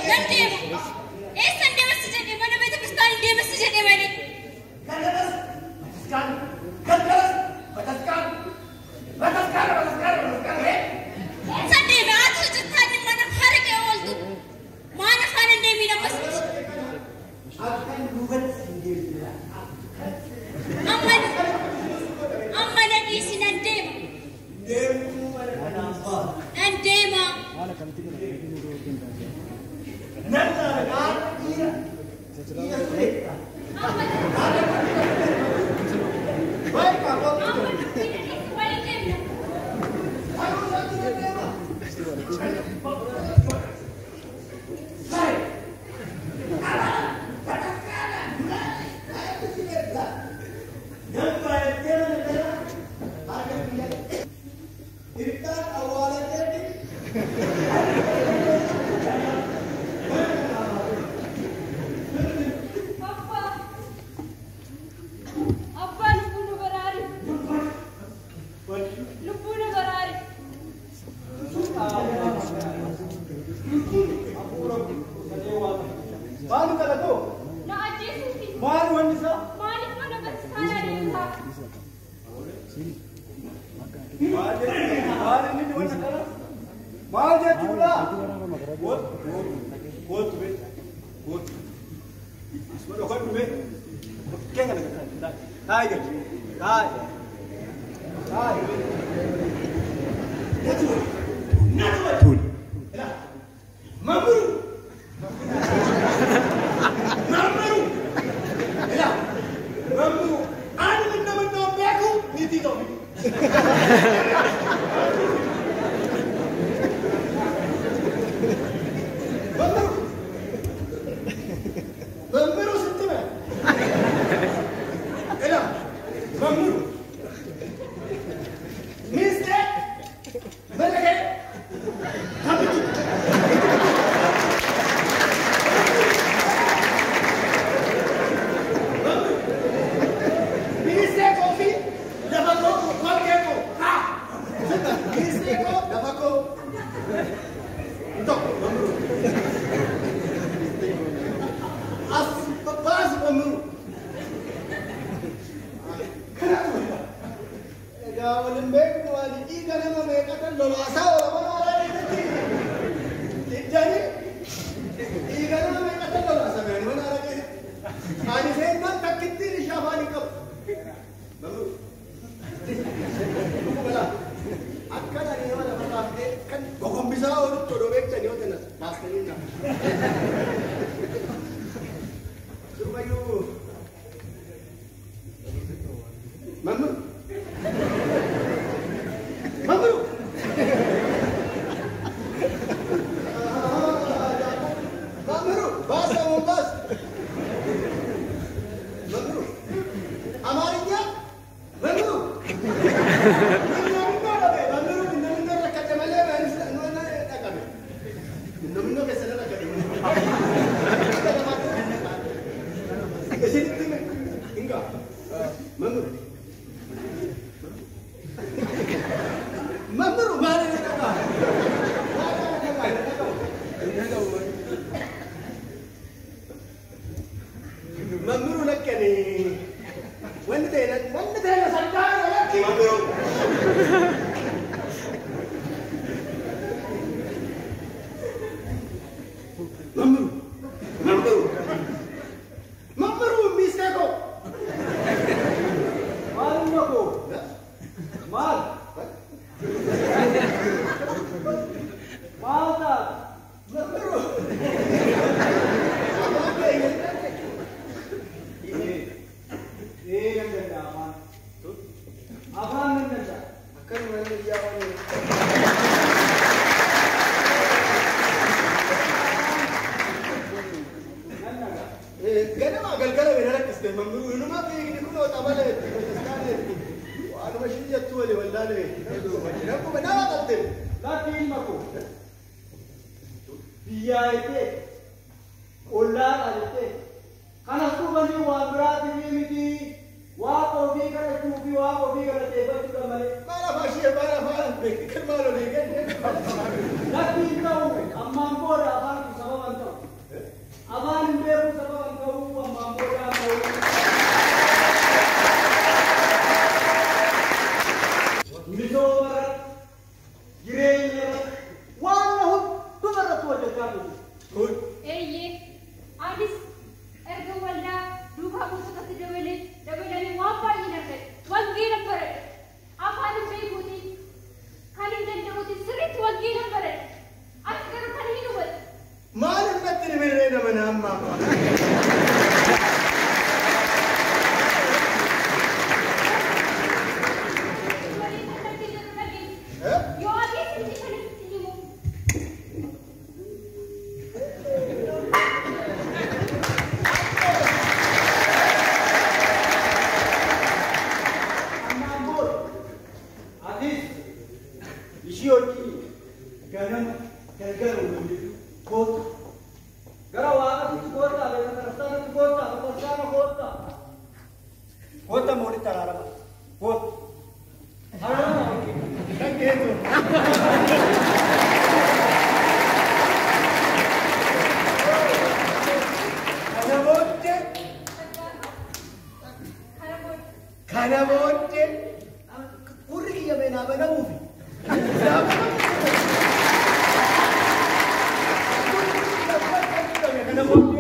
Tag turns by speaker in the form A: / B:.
A: Nan deema. Eessan deema si jedhee mana beeta kiristaanii deema si jedhee malee.
B: Galgalas bataskaana. Galgalas bataskaana. Bataskaana bataskaana bataskaana.
A: Eessan deeme ati hojjetaan mana harka ooltu. Maana faana hin deemiin ammas.
B: Akkan duubatti hin deebisne.
A: Amma na dhiisi nan deema.
B: Deemuu mana kanaan baatu.
A: Nan deema.
B: Nan laala dhiira. Dhiira ture.
A: Amma
B: Baay'ee kaakoo.
A: amma waliin deemna.
B: Haruu isaatti nan deema.
A: Abbaa. Abbaa lubbuu nu baraari. Lubbuu nu baraari.
C: Maal kadhatoo?
A: Na ajjeesuufi.
C: Maal wanni isaa?
A: Maaliif mana bataskaanaa deemtaa?
C: Maal jechuudha? Maal inni wanni kana? Maal jechuudha? Kootu, kootu bee, kootu. Isuma dhokadhu bee. Kee kana gad taa'i gadi. Taa'i. Taa'i bee.
B: Mamuru. Mamuru. Ila. Mamuru. Ani minna minna beeku niitii ta'u. Mamuru. Mamuru sitti mee. Ila. Mamuru. Mistee. Malakee. Kabitu. Ministeera koo fi lafa koo kolkee koo haa ministeera koo lafa koo tokko mamuru as baasi mamuru egaa waliin beeknu waan dhiiga nama meeqatan lolaasaa oola mana haaraa keessatti ijjanii dhiiga nama meeqatan lolaasa mana haaraa keessatti ani seennaan takkittiin ishee afaan hin qabu. Mamuru. Akkana ni nama lafa kaaftee kan gogombisaa oolutti odoo beektanii yoo ta'an baastanii na. Sirumayyuu. Mamuru. Mamuru. Mamuru. Baasa moo baasa. Mamuru. አማርኛ መምህሩ መምህሩ መምህሩ ለቀኔ ወንድ ወንድ መምህሩ መምህሩ መምህሩ መምህሩ ሚስቴ እኮ
C: Maal ilma koo? Maal? Maal taate?
B: መምህሩ
C: Ee nan danda'a afaan. Afaan nan danda'a.
B: Akkanuma inni iyyaa
C: Nan nagaa.
B: Ganama galgala bira rakkiste መምህሩ inuma fiigni kunoo xabala itti bataskaana itti waanuma ishii jettu wali wallaale nama nama qalte
C: Lakki ilma koo. Biyyaa jettee ollaa dhalattee kanas dhufanii waan biraatii miti waaqa ofii kadhachuu fi waaqa ofii galateeffachuudha malee.
B: Maal afaan ishee maal afaan beekan maal olii gadi
C: Lakki hin ta'u ammaan booda afaan kun sababa hin ta'u. Ammaan booda atis ishii wajjin ganama galgala waliin kootu. Gara waaqatti koottaa, beeka kiristaanatti koottaa, kiristaana koottaa. Koottaa walitti araarama. Kootu. Araarama walitti.
B: Dhaggeessu. Kana booddee kana booddee gurri kiyya beenaa banamuufi. Naa banamuufi. Kana booddee.